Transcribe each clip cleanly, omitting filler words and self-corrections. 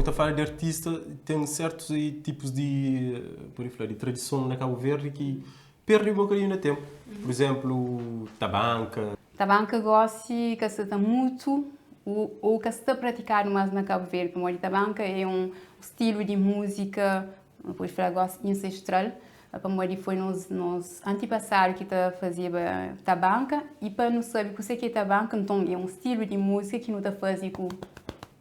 ta fala di artista, ten sertus tipus di, pode fla, di tradison na Kabu Verdi ki perde un bokadinhu na tenpu. Pur izénplu, tabanka. Tabanka gósi ka sta ta mutu ô ka sta pratikadu más na Kabu Verdi pamodi tabanka é un stilu di múzika, nu pode fla gósi ansestral, pamodi foi nos nos antipasadu ki ta fazeba tabanka i pa nu sabe kuse ki é tabanka, nton é un stilu di múzika ki nu ta faze ku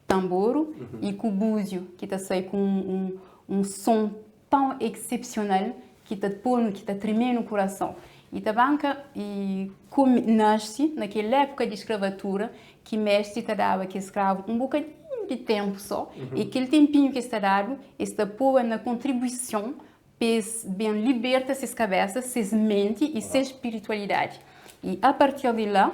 tanboru i ku búziu ki ta sai ku un un son tão excepcional ki ta pô-nu, ki ta treme-nu kurason. I tabanka i kume nasce na kel épuka di skravatura ki mestri ta daba kes skravu un bokadinhu di ténpu só i kel tenpinhu ki es ta dadu es ta poba na kontribuison pa es ben liberta ses kabésa, ses menti i ses spiritualidadi. I a partir di la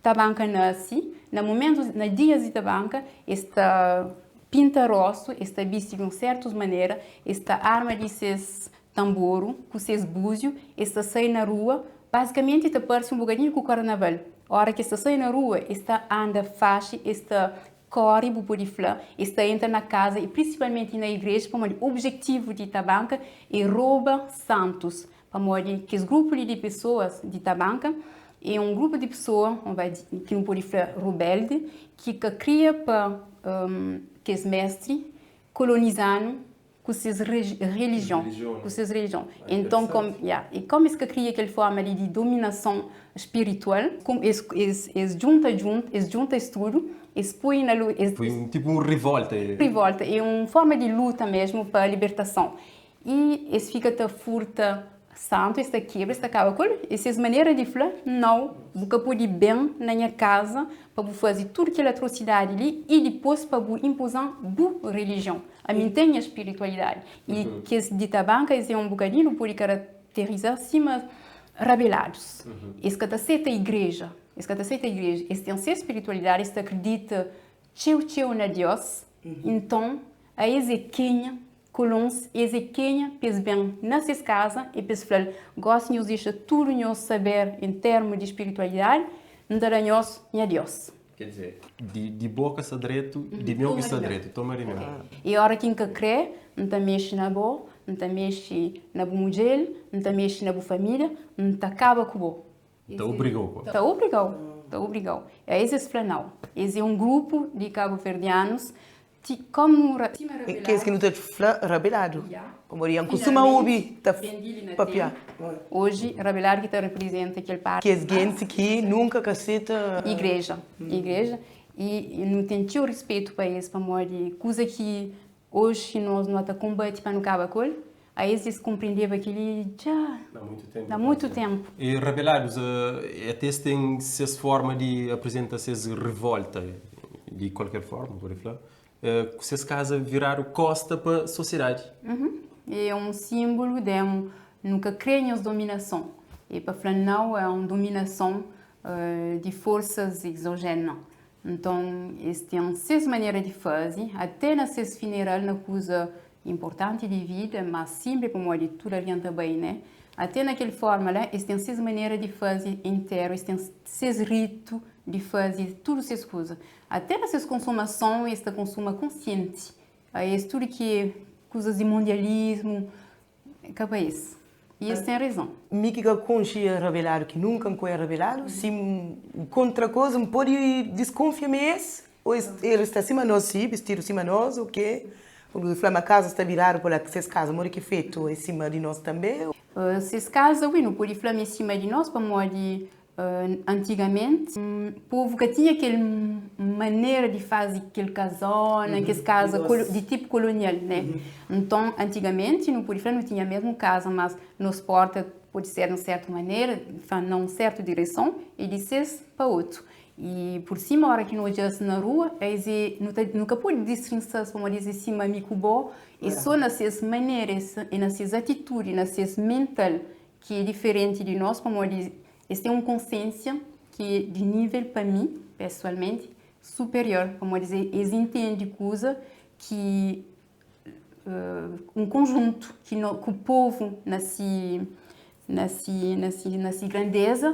Tabanka nase na mumentus, na dias di tabanka, es ta pinta rostu, es ta bisti di un sertus manera, es ta arma di ses tanboru ku ses búziu, es ta sai na rua, bazikamenti ta parse un bokadinhu ku karnaval. Ora ki es ta sai na rua, es ta anda faxi, es ta kóre, bu pode fla, es ta entra na kaza i prinsipalmenti na igreja, pamodi objetivu di tabanka é roba santus. Pamodi kes grupu li di pesoas di tabanka é un grupu di pesoa ki nu pode fla rubéldi ki ka kria pa kes méstri koloniza-nu ku ses relijion, ku ses relijion. Enton kom, ya, i kom es ka kria kel forma li di dominason spiritual, es es djunta djuntu, es djunta es tudu, es poi na lu, es. Foi un tipu un rivolta. Rivolta, é un forma di luta mesmu pa libertason. I es fika ta furta santu, es ta kebra, es ta kaba ku el. I ses manera di fla, Nau, bu ka pode ben na nha kaza pa bu faze tudu kel atrosidadi li i dipôs pa bu inpoza-m bu relijion. Ami N ten nha spiritualidadi. I kes di tabanka, es é un bokadinhu, nu pode karateriza sima rabeladus. Es ka ta seta igreja. Es ka ta seta igreja. Es ten ses spiritualidadi, es ta kridita txeu txeu na Diós. Nton, aes é kenha Kulons, es é kenha pa es ben na ses kaza e pa es fla-l, Gósi nhos dexa tudu nhos saber en termu di spiritualidadi, N ta da nhos nha Diós. Quer dizer, di bo ka sta dretu, di meu ki sta dretu, toma di meu. E ora ki N ka kre, N ta mexe na bo, N ta mexe na bu mudjel, N ta mexe na bu família, N ta kaba ku bo. N ta obriga-u pa. Ta obriga-u, ta obriga-u. Es es fla nau. Es é un grupu di kabuverdianus Ti komu ra. Kes ki nu ta fla rabeladu. Pamodi N kustuma obi ta papia. Oji, rabeladu ki ta riprizenta kel parti. Kes genti ki nunka ka seta. Igreja. Igreja. I nu ten txeu rispetu pa es pamodi kuza ki oji nos nu ta konbati pa nu kaba ku el, a es es konprendeba kel-li dja na mutu ténpu. I rabeladus ate es ten ses forma di aprizenta ses rivolta di kualker forma, pode fla, ku ses kaza viradu kosta pa sosiedadi. É un sinbulu de nu ka kre nhos dominason. É pa fla nau a un dominason di forsas exojena. Nton, es ten ses manera di faze, até na ses fineral, na kuza inportanti di vida, má sinpri pamodi tudu algen ta bai, né? Até na kel forma la, es ten ses manera di faze intéru, es ten ses ritu di faze tudu ses kuza. Até na ses konsumason, es ta konsuma konsienti. Es tudu ki é kuzas di mondialismu, Ka pa es. I es ten rezon. Mi ki ka konxe rabeladu ki nunka N konhe rabeladu, si N nkontra ku es N pode diskunfia ma es o es el sta sima nos si, bistidu sima nos o ke? Bu fla ma kaza sta biradu pa la, ses kaza modi ki fetu é sima di nos tanbe? Ses kaza ui nu pode fla ma é sima di nos pamodi Antigamenti, povu ka tinha kel manera di faze kel kazona, kes kaza di tipu kolonial, né? Nton, antigamenti, nu pode fla, nu tinha mesmu kaza, mas nos porta pode ser un sertu manera, na un sertu direson, e di ses pa otu. I pur sima, ora ki nu odja-s na rua, es é, nu ta, nu ka pode distrinsa-s pamodi es é sima mi ku bo, é so na ses manera, é na ses atitudi, na ses mental ki é diferenti di nos pamodi es ten un konsiensia ki é di nível pa mi pesualmenti superior pamodi es intendi kuza ki un konjuntu ki no ku povu na si na si na si na si grandeza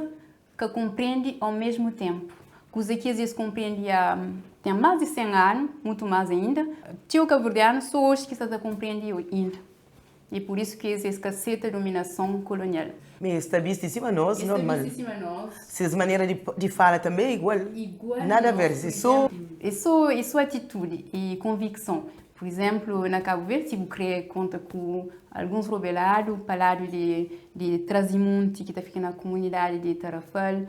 ka konprendi au mesmu tenpu. Kuza ki es konprende a ten más di 100 anu, mutu más ainda, txeu kabuverdianu sô oji ki sta ta konprende inda. E pur isu ki es ka seta dominason kolonial. Ma es ta bisti sima nos, normal. Es ta bisti sima nos. Ses manera di fala tanbe é igual. Igual. Nada a ver, é sô. É sô, é sô atitudi e konvikson. Pur izénplu, na Kabu Verdi, si bu krê konta ku alguns robeladu pa ladu di Trazimunti, ki ta fika na kumunidadi di Tarafal,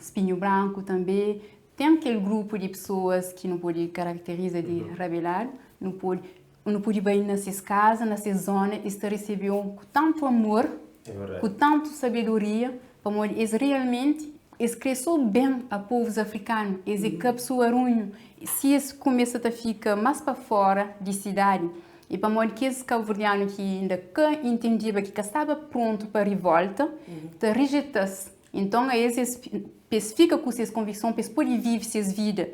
Spinhu Branku tanbe, ten kel grupu di pesoas ki nu pode karakteriza di rabeladu. Nu pode Nu pode bai na ses kaza, na ses zóna, es ta resebe-u ku tantu amor, ku tantu sabedoria, pamodi es realmenti es krê sô ben a povus afrikanu, es é ka pesoa runhu. Si es kumesa ta fika más pa fóra di sidadi, é pamodi kes kabuverdianu ki inda ka intendeba, ki ka staba prontu pa rivólta, ta rejeta-s. Nton, a es, es pa es fika ku ses konvikson, pa es pode vive ses vida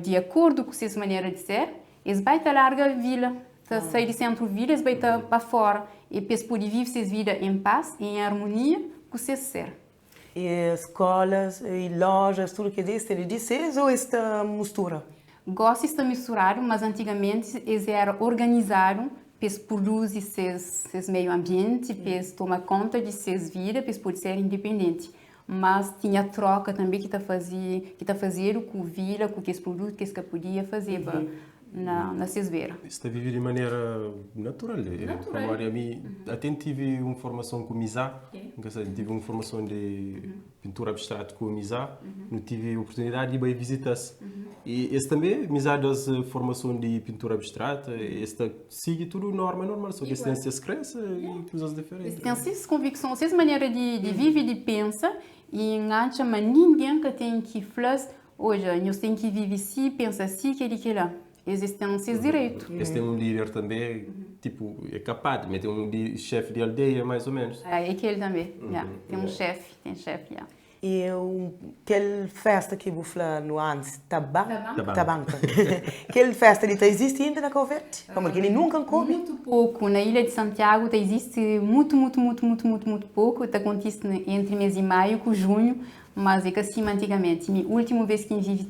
di akordu ku ses manera di ser. Es bai ta larga vila, ta sai di sentru vila, es bai ta pa fora, e pa es pode vive ses vida en pas e en armonia ku ses ser. E skolas e lojas, tudu kes es ten di ses ou es ta mustura? Gosi sta misturadu, mas antigamenti es era organizadu pa es pruduzi ses ses meiu anbienti, pa es toma konta di ses vida, pa es pode ser indipendenti. Mas tinha troka tanbe ki ta fazi, ki ta fazedu ku vila, ku kes produtu ki es ka podia fazeba na na ses bera. Es ta vive di manera natural. Natural. Pamodi ami até N tive un formason ku Mizá, N ka sabe, N tive un formason di pintura abstratu ku Mizá, nu tive oportunidadi di bai vizita-s. I es tanbe, Mizá da-s formason di pintura abstrata, es ta Sigi tudu norma normal, so ki es ten ses krensa i kuzas diferenti. Es ten ses konvikson, ses manera di vive i di pensa, i N atxa ma ningen ka ten ki fla-s, odja, nhos ten ki vive si, pensa si, kel-li, kel-la. Es es ten ses direitu. Es ten un líder tanbe, tipu, é ka padri, ma ten un xéfi di aldeia, mais o ménus. É kel tanbe, ya. Ten un xéfi, ten xéfi, ya. E kel festa ki bu fla nu antis, Tabanka? Tabanka. Kel festa li ta izisti inda na Kau Verdi? Pamodi kel-li nunka N ka obi. Mutu poku. Na ilha di Santiagu ta izisti mutu, mutu, mutu, mutu, mutu, mutu poku. Ta kontise entri mês di maiu ku junhu, mas é ka sima antigamenti. Mi últimu vês ki N vive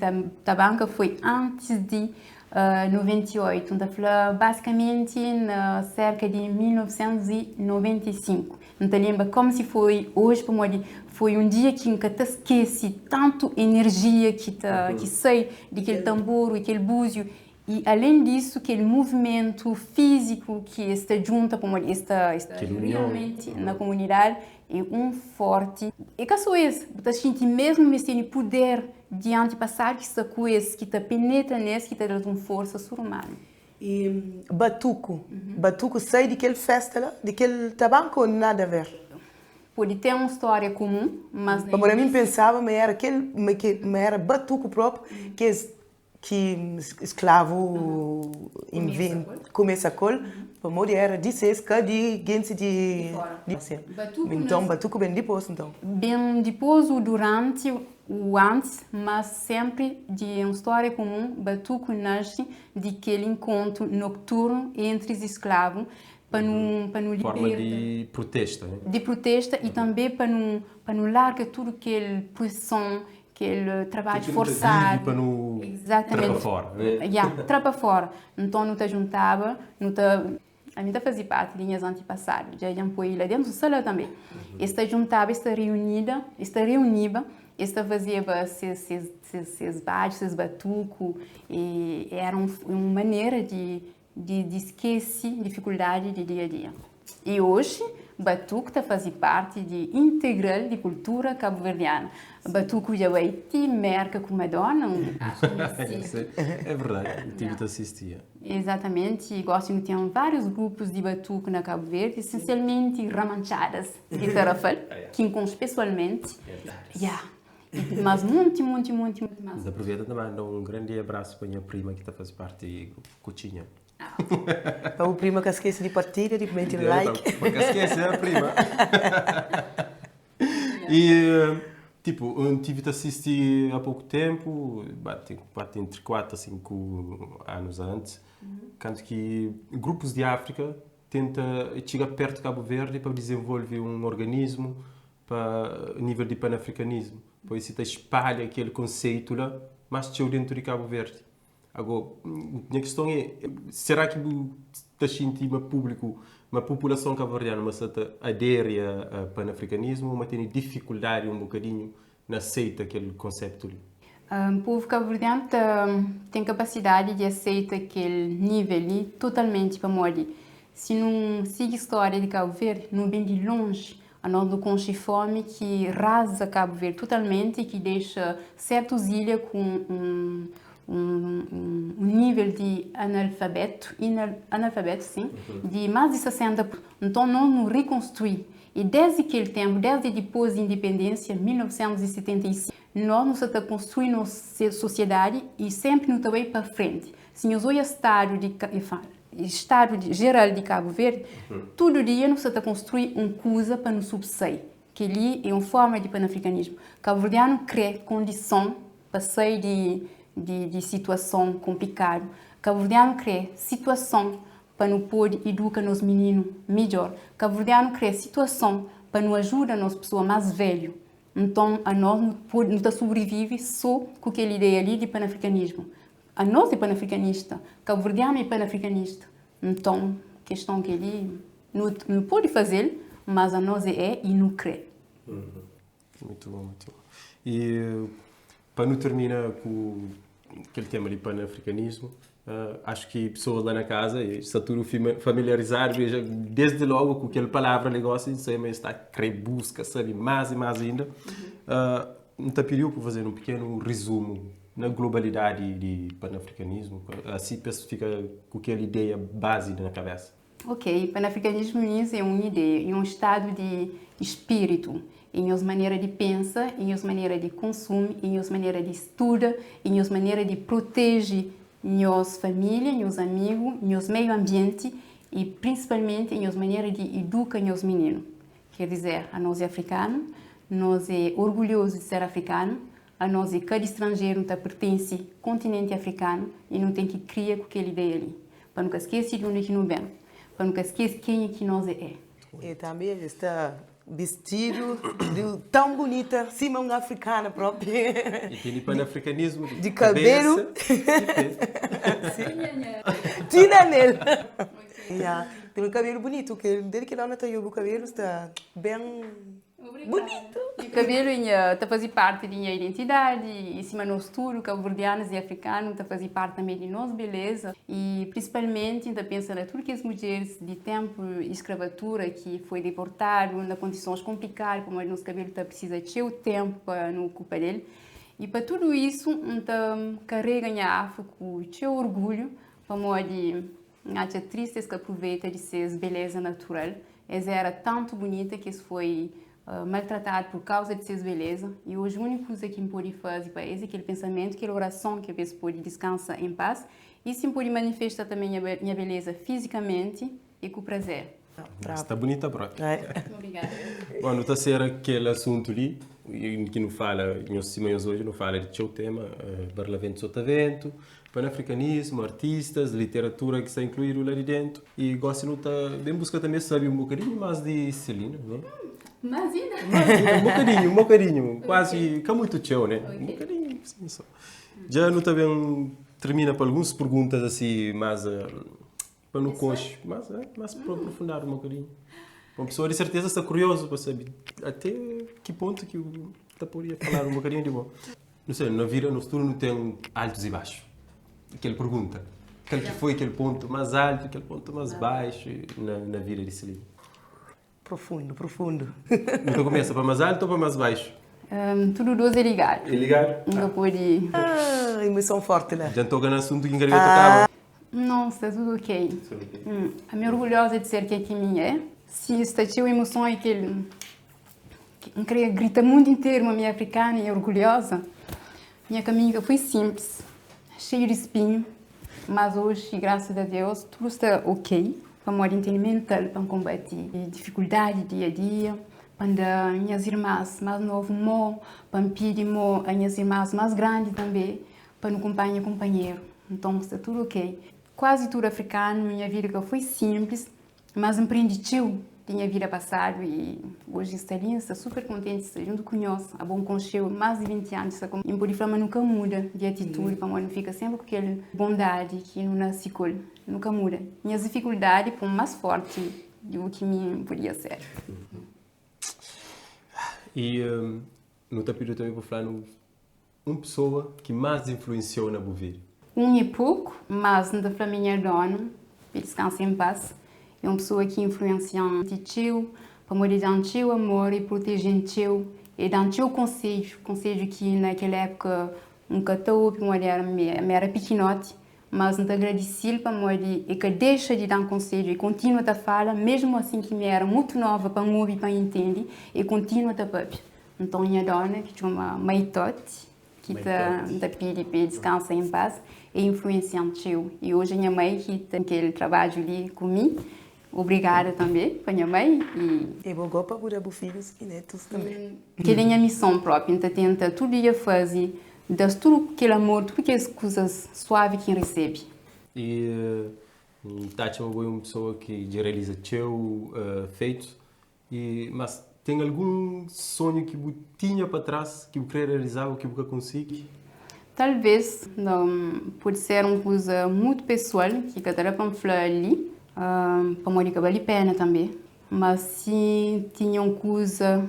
Tabanka foi antis di 98, N ta fla basikamenti na serka di 1995. N ta lenbra kómu si foi oji pamodi foi un dia ki N ka ta skese tantu enerjia ki ta ki sai di kel tanboru i kel búziu i alén disu kel muvimentu fíziku ki es ta djunta pamodi es ta es ta realmenti na komunidadi é un fórti é ka sô es bu ta xinti mésmu ma es tene puder di antipasadu ki sta ku es ki ta penetra nes ki ta da-s un forsa surumanu. E batuku? Batuku sai di kel festa la? Di kel tabanka ou nada a ver? Pode ten un stória kumun, mas na Pamodi ami N pensaba ma era kel, ma ke, ma era batuku propi ki es, ki sklavu inven, kumesa ku el, pamodi era di ses, ka di gentis di, di fora. Nton batuku ben dipôs nton. Ben dipôs ou duranti ou antis, mas senpri di un stória kumun, batuku nasce di kel inkontru nokturnu entri es sklavu pa nu pa nu Forma liberta di prutesta, né? Di prutesta i tanbe pa nu pa nu larga tudu kel preson, kel trabadju Kel ki nu ta vive forsadu. pa nu tra pa Exatamente. fora, né? Ya, tra pa fora. Nton nu ta juntaba, nu ta Ami ta faze parti di nhas antipasadu, dja dja N poi la dentu sala tanbe. Es ta juntaba, es ta reunida, es ta reuniba, es ta fazeba ses, ses, ses, ses badju, ses batuku, e era un, un manera di, di, di skese difikuldadi di dia-dia. I oji, batuku ta faze parti di integral di kultura kabuverdianu. Batuku dja bai ti Merka ku Madonna, un acho ki N sisti. É verdadi, N tive ta sisti. Exatamente, gosi nu ten várius grupus di batuku na Kabu Verdi, esensialmenti Ramantxadas di Tarrafal, ki N konxe pesoalmenti. Ya, mas monti, monti, monti, monti más. N ta aproveita ta manda un grandi abrasu pa nha prima ki ta faze parti di grupu Kutxinha. Pa bu prima ka skese di partilha, di mete like. Pa ka skese, ha prima? E tipo, N tive ta sisti há pouco tempo, bate, bate entre 4 a 5 anos antes, kantu ki grupos di Áfrika tenta txiga perto Cabo Verde pa desenvolve um organismo. pa nível di panafrikanismu, pa si ta espalha kel konseitu la más txeu dentu di Kabu Verdi. Ago, nha kiston é, será ki bu ta xinti ma públiku, ma populason kabuverdianu ma sa ta aderi a panafrikanismu ou ma tene difikuldadi un bokadinhu na aseita kel konseptu li? Povu kabuverdianu ta ten kapasidadi di aseita kel nível li totalmenti pamodi si nu sigi stória di Kabu Verdi nu ben di lonji, anos nu konxe fomi ki raza Kabu Verdi totalmenti ki dexa sertus ilha ku un un nível di analfabetu, analfabetu sin, di más di 60 nton nos nu rikonstrui i desdi kel tenpu, desdi dipôs di indipendênsia, 1975, nos nu sa ta konstrui nos sosiedadi i senpri nu ta bai pa frenti. Si nhos odja stadu di stadu jeral di Kabu Verdi, tudu dia nu sa ta konstrui un kuza pa nu subsai. Kel-li é un forma di panafrikanismu. Kabuverdianu krê kondison pa sai di di situason konplikadu. Kabuverdianu krê situason pa nu pode iduka nos mininu midjór. Kabuverdianu krê situason pa nu ajuda nos pesoa más velhu. Nton, anos nu pode nu ta sobrivive sô ku kel ideia li di panafrikanismu. Anos é panafrikanista, kabuverdianu é panafrikanista. Nton, keston kel-li nu nu pode faze-l, mas anos é i nu krê. Mutu bon, mutu bon. I pa nu termina ku kel tema di panafrikanismu, acho ki pesoas la na kaza sta tudu familiarizadu desdi logu ku kel palavra li gosi, N sai ma es ta kre buska sabe más i más inda. N ta pidiu pa faze un pikenu rizumu na globalidadi di panafrikanismu, asi pa es fika ku kel ideia bazi na kabesa. Ok, panafrikanismu nis é un ideia, é un stadu di spiritu, é nhos manera di pensa, é nhos manera di konsumi, é nhos manera di studa, é nhos manera di proteje nhos familia, nhos amigu, nhos meiu anbienti i prinsipalmenti é nhos manera di iduka nhos mininu. Ker dizer, anos é afrikanu, nos é orgulhozu di ser afrikanu, anos é ka di stranjeru, nu ta pertense kontinenti afrikanu i nu ten ki kria ku kel ideia li, pa nu ka skese di undi ki nu ben, pa nu ka skese kenha ki nos é. E tanbe el sta bistidu di tãu bunita sima un afrikana propi. E tene panafrikanismu di kabelu kabesa i pe. Ti na nel. Ya, ten un kabelu bunitu, kel deri kel óra ta obi bu kabelu sta ben bunitu. Nha kabelu e nha ta faze parti di nha identidadi i sima nos tudu kabuverdianus i afrikanu ta faze parti tanbe di nos beleza i prinsipalmenti N ta pensa na tudu kes mudjeris di tenpu di skravatura ki foi deportadu na kondisons konplikadu pamodi nos kabelu ta prisiza txeu tenpu pa nu okupa del i pa tudu isu N ta karega nha afro ku txeu orgulhu pamodi N atxa tristi es ka apruveita di ses beleza natural. Es era tantu bunita ki es foi maltratadu pur kauza di ses beleza. I oji uniku kuza ki N pode faze pa es é kel pensamentu, kel orason ki pa es pode diskansa en pas i si N pode manifesta tanbe nha beleza fizikamenti e ku prazer. Sta bunita propi. Obrigada. Bom, nu ta sera kel asuntu li ki nu fala, nhos sima nhos odja, nu fala di txeu tema, Barlavento Sotavento, Panafrikanismu, artistas, literatura ki sta inkluídu la di dentu. I gosi nu ta ben buska tanbe sabe un bokadinhu mas di Celina, ne? Mas inda? Mas inda, un bokadinhu, un bokadinhu, kuazi ka mutu txeu, ne? Un bokadinhu, sin so. Dja nu ta ben termina pa alguns perguntas asi mas pa nu konxe, mas mas aprofundadu un bokadinhu. Un pessoa di serteza sta kuriozu pa sabe ate ki pontu ki bu ta podia faladu un bokadinhu di bo. Nu sabe, na vida nos tudu nu ten altus i baxu. Kel pergunta, kal ki foi kel pontu más altu i kel pontu más baxu na, na vida di Celina? Profundu, profundu. Nu ta kumesa pa más altu ou pa más baxu? Tudu dos é ligadu. É ligadu? N ka pode. Ah, emoson forti la. Dja N toka na asuntu ki N ka devia tokaba. Não, sta tudu ok. Ami orgulhosa di ser ken ki mi é. Si sta txeu emoson i kel N kre grita mundu interu ma mi é afrikana i orgulhosa. Nha kaminhu ka foi sinplis, xeiu di spinhu, mas oji, grasas a Deus, tudu sta ok, pamodi N tene mental pa N konbati difikuldadi dia a dia, pa N da nhas irmas más novu mô, pa N pidi mô a nhas irmas más grandi tanbê, pa nu kunpanha kunpanheru. Nton, sta tudu ok. Kuazi tudu afrikanu, nha vida ka foi sinplis, mas N prende txeu. Di nha vida pasadu y oji N sta li, N sta super kontenti sta djuntu ku nhos. Abo N konxeu más di 20 anu, sta ku. N pode fla ma nu ka muda di atitudi pamodi nu fika sénpri ku kel bondadi ki nu nase ku el. Nu ka muda. Nhas difikuldadi pô-m más fórti di u ki mi N podia ser. Y nu ta pidi-u tanbê pa fla-nu un pesoa ki más influensiou na bu vida. Un é poku, mas N ta fla ma nha dónu, pa el diskansa en pas, é un pesoa ki influensia-m txeu, pamodi el da-m txeu amor, el proteje-m txeu, el da-m txeu konsedju, konsedju ki na kel épuka N ka ta obi pamodi mi éra pikinoti, mas N ta agradise-l pamodi el ka dexa di da-m konsedju, el kontinua ta fala, mésmu asin ki mi éra mutu nova pa N obi, pa N intende, el kontinua ta pâpia. Nton nha dóna, ki txoma Maitoti, ki ta N ta pidi pa el diskansa en pas, el influensia-m txeu. I oji nha mai ki ten kel trabadju li ku mi. Obrigada tanbê pa nha mai i. E bo go pa bu da bu fidjus i netus tanbê. Kel é nha mison própi. N ta tenta tudu dia faze, da-s tudu kel amor, tudu kes kuzas suavi ki N resebe. I N ta atxa ma bo é un pesoa ki dja realiza txeu feitus. E mas ten algun sonhu ki bu tinha pa tras ki bu kre realizaba ki bu ka konsigi? Talvês, pode ser un kuza mutu pesoal ki ka ta da pa N fla li, pamodi ka bali péna tanbê. Má si tinha un kuza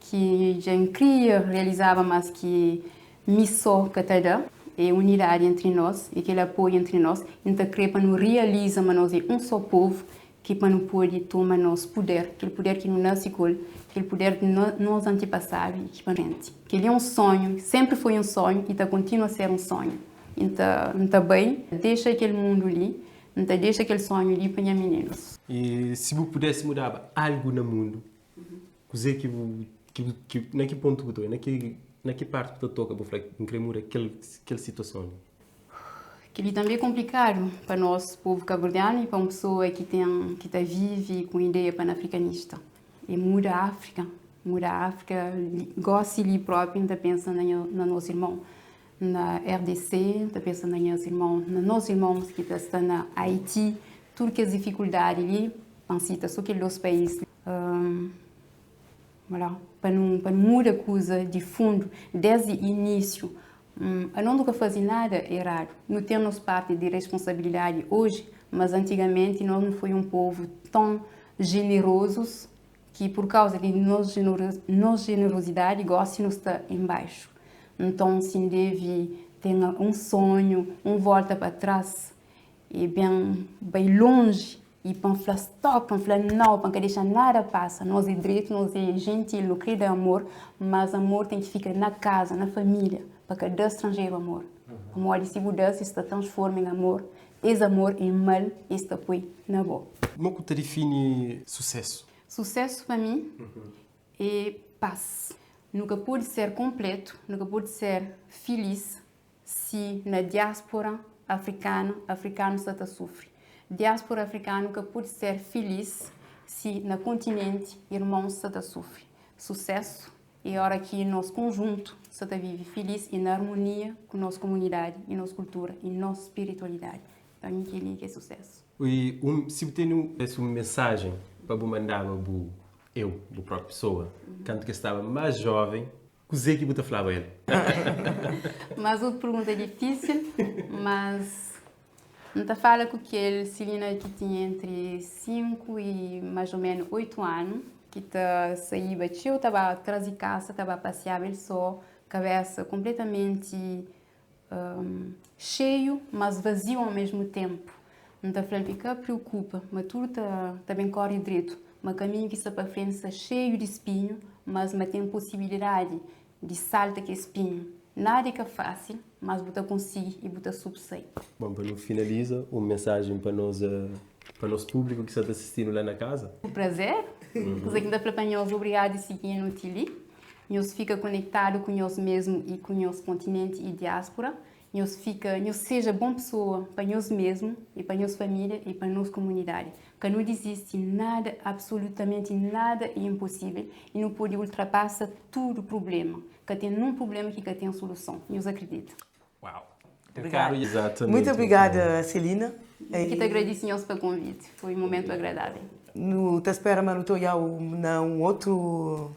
ki dja N kria realizaba mas ki mi sô ka ta da, é unidadi entri nos, é kel apoiu entri nos. N ta krê pa nu realiza ma nos é un sô povu Ki pa nu pode toma nos puder, kel puder ki nu nase ku el, kel puder di nos antipasadu i ki pa frenti. Kel-li é un sonhu, sénpri foi un sonhu i ta kontinua ser un sonhu. I N ta, N ta bai dexa kel mundu li, N ta dexa kel sonhu li pa nha mininus. I si bu pudese mudaba algu na mundu, kuzê ki bu, ki bu, ki, na ki pontu bu ta bai? Na ki, na ki parti bu ta toka bu fla, N krê muda kel, kel situason li? Kel-li tanbê é konplikadu pa nos povu kabuverdianu i pa un pesoa ki ten ki ta vive ku un ideia panafrikanista. É muda Áfrika, muda Áfrika. Gósi li própi N ta pensa na nha na nos irmon na RDC, N ta pensa na nhas irmon, na nos irmons ki ta sta na Haiti, tudu kes difikuldadi li, pa N sita sô kel dôs país li. Voilà. Pa nu pa nu muda kuza di fundu desdi inísiu. Anos nu ka faze nada eradu. Nu ten nos parti di responsabilidadi oji, mas antigamenti nos nu foi un povu ton jenerozus ki pur kauza di nos nos jenerosidadi gosi nu sta en baixu. Nton si N deve ten un sonhu, un volta pa tras e ben bai lonji I pa N fla stop, pa N fla nau, pa N ka dexa nada pasa. Nos é dretu, nos é jentil, nu krê da amor, mas amor ten ki fika na kaza, na família, pa ka da stranjeru amor. Pamodi si bu da-s, es ta transforma en amor, es amor en mal es ta poi na bo. Kuma ku ta difini susésu? Susésu pa mi é pas. Nu ka pode ser konplétu, nu ka pode ser filís Si na diáspora afrikanu, afrikanu sta ta sufri. Diáspora afrikanu ka pode ser filis si na kontinenti irmons sta ta sufri. Susésu é ora ki nos konjuntu sta ta vive filis i na armonia ku nos komunidadi i nos kultura i nos spiritualidadi. Pa mi kel-li ki é susésu. I un, si bu tene un mensajen pa bu mandaba bu eu, bu própi pesoa, kantu ki es staba más jóven, Kuzê ki bu ta flaba el? Mas otu pergunta difísil, mas N ta fala ku kel Celina ki tinha entri 5 i mais ou menos 8 anu, ki ta saíba txeu, ta ba tras di kasa, ta ba pasiaba el só, kabesa konpletamenti xeiu, mas vaziu ao mesmu tenpu. N ta fla-l pa el ka preokupa, ma tudu ta ta ben kóre dretu, ma kaminhu ki sta pa frenti sta xeiu di spinhu, mas ma ten posibilidadi di salta kes spinhu. Nada é ka fásil, mas bu ta konsigi i bu ta subsai. Bon, pa nu finaliza, un mensajen pa nos pa nos públiku ki sta ta sisti-nu la na kaza. Ku prazer. Kuza ki N ta fla pa nhos, obrigadu di sigi-nu ti li. Nhos fika konektadu ku nhos mesmu i ku nhos kontinenti i diáspora. Nhos fika, nhos seja bon pesoa pa nhos mesmu i pa nhos família i pa nos komunidadi. Ka nu dizisti, nada, absolutamenti nada é inposível i nu pode ultrapasa tudu prubléma. Ka ten nun prubléma ki ka ten soluson. Nhos akridita. Uau! Obrigada. Exatamente. Muito obrigada, Celina. Ki ta agradise nhos pa konviti. Foi un momentu agradável. Nu ta spera ma nu ta odja-u na un otu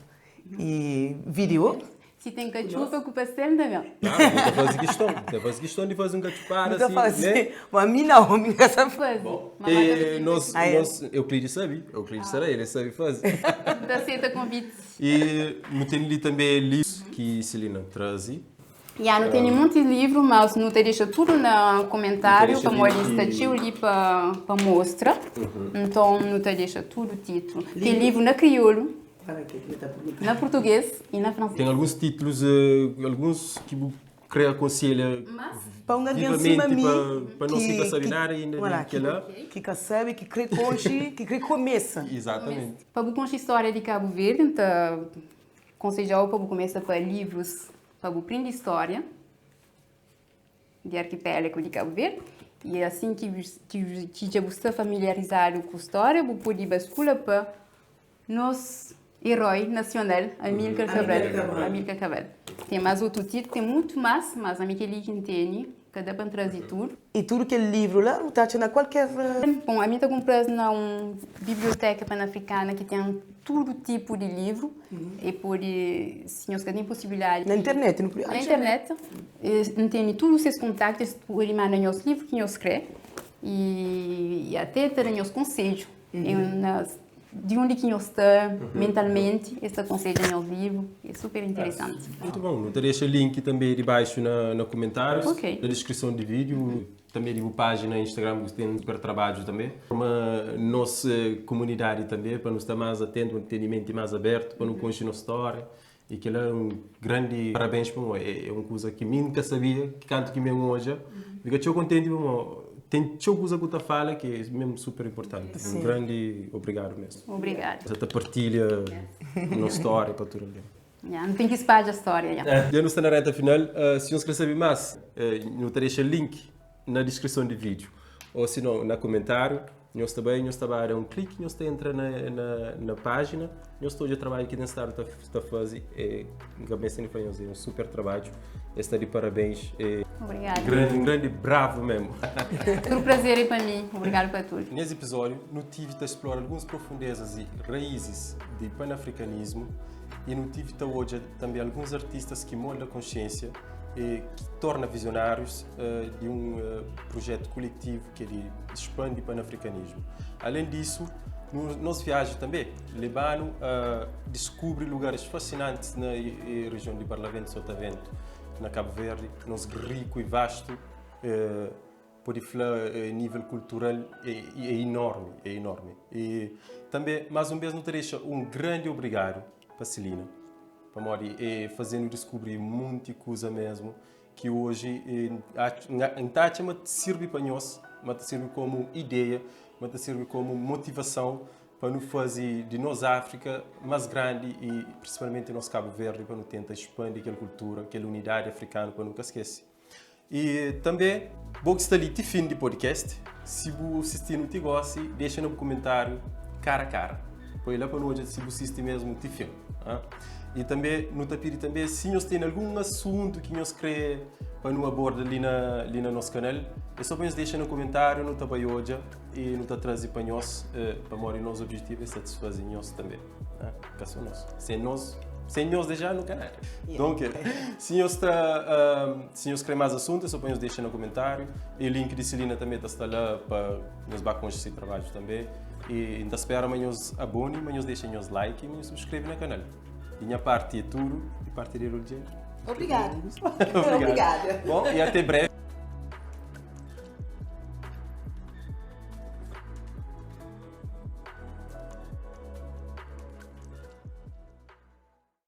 video. Si ten katxupa ku pastel N ta ben. Klaru, nu ta faze kiston. Nu ta faze kiston di faze un katxupada Nu ta si, faze. né? Ma mi nau, mi ka sa faze. Bon, Ma ma ta e nos, Ah, é? nos, Euclides sabe, Euclides será, ele sabe faze. N ta seta konviti. E nu ten li tanbe livrus ki Celina traze. Ya, nu tene monti livru, mas nu ta dexa tudu na komentáriu Nu ta dexa pamodi link sta txeu li pa pa mostra. Nton nu ta dexa tudu titlu. Ten livru na kriolu, na purtugês i na fransês. Ten alguns titlus, alguns ki bu kre akonselha Pa un algen sima vivamenti mi pa pa nos ki ka ki sabe ki nada inda di voilà, ki kela. ki ka sabe, ki kre konxe, ki kre kumesa. Izatamenti. Pa bu konxe stória di Kabu Verdi, N ta konsedja-u pa bu kumesa pa livrus pa bu prende stória di arkipélagu di Kabu Verdi i asin ki ki dja bu sta familiarizadu ku stória bu pode baskula pa nos eroi nasional Amílcar Cabral. Amílcar Cabral. Ten más otu titlu, ten mutu más, mas ami kel-li ki N tene ka da pa N traze tudu. I tudu kel livru la bu ta atxa na kualker. Bon, ami ta kunpra-s na un bibliotéka panafrikana ki ten tudu tipu di livru. E pode, si nhos ka ten posibilidadi. Na internet nu pode atxa? Na internet, N tene tudu ses kontaktu, es pode manda nhos livru ki nhos kre i ate ta da nhos konsedju di undi ki nhos sta mentalmenti, es ta konsedja nhos livru, é super interesanti. Mutu bon, nu ta dexa link tanbe di baxu na kumentárius, na diskrison di vídiu. Tanbe di bu pájina Instagram bu ten super trabadju tanbe. Forma nos kumunidadi tanbe pa nu sta más atentu, pa nu tene menti más abertu, pa nu konxe nos stória. I kila é un grandi parabéns pa bo. É un kuza ki mi N ka sabia, ki kantu ki mi N odja, N fika txeu kontenti pamodi ten txeu kuza ku ta fala ki é mesmu super inportanti. Un grandi obrigadu mesmu. Obrigadu. Sa ta partilha nos stória pa tudu algen. Ya, nu ten ki spadja stória, ya. Dja nu sta na reta final. Si nhos kre sabe más, nu ta dexa link na diskrison di vídiu ô si no na kumentáriu. Nhos ta bai, nhos ta ba da un kliki, nhos ta entra na na na pájina, nhos ta odja trabadju ki ten stadu ta ta faze. É, N ka meste ni fla nhos, é un super trabadju. Es sta di parabéns. É Obrigada. grandi, un grandi bravu mésmu. Tudu prazer é pa mi. Obrigadu pa tudu. Nes episódiu, nu tive ta splora alguns profundezas i raízis di panafrikanismu i nu tive ta odja tanbê alguns artistas ki molda konsiênsia i ki torna vizionárius di un projetu kuletivu ki é di spandi panafrikanismu. Alén disu, nos viaji tanbê leba-nu a diskubri lugaris fasinantis na rejion di Barlavento Sotavento, na Kabu Verdi, nos riku i vastu pode fla nível kultural é enormi, é enormi. I tanbê, más un bês, nu ta dexa un grandi obrigadu pa Celina, pamodi e faze-nu diskubri munti kuza mesmu ki oji N ta atxa ma ta sirbi pa nhos, ma ta sirbi komu ideia, ma ta sirbi komu motivason pa nu faze di nos Áfrika más grandi i prinsipalmenti nos Kabu Verdi pa nu tenta spandi kel kultura, kel unidadi afrikanu pa nu ka skese. I tanbe bo ki sta li ti fin di podcast, si bu sisti-nu ti gosi, dexa na bu kumentáriu kara kara. Poi la pa nu odja si bu sisti mesmu ti fin. I tanbe nu ta pidi tanbe si nhos tene algun asuntu ki nhos kre pa nu aborda li na li na nos kanal, é so pa nhos dexa na kumentáriu, nu ta bai odja i nu ta traze pa nhos, pamodi nos objetivu é satisfaze nhos tanbe. Ka so nos. Sen nos, sen nhos deja nu ka nada. Nton ke, si nhos ta si nhos kre más asuntu é so pa nhos dexa na kumentáriu. I link di Celina tanbe ta sta la pa nhos ba konxe si trabadju tanbe. I N ta spera ma nhos abone, ma nhos dexa nhos like i ma nhos subskrebe na kanal. Di nha parti é tudu, di parti di Eroldier. Obrigadu. Obrigadu. Bon, i ate breve.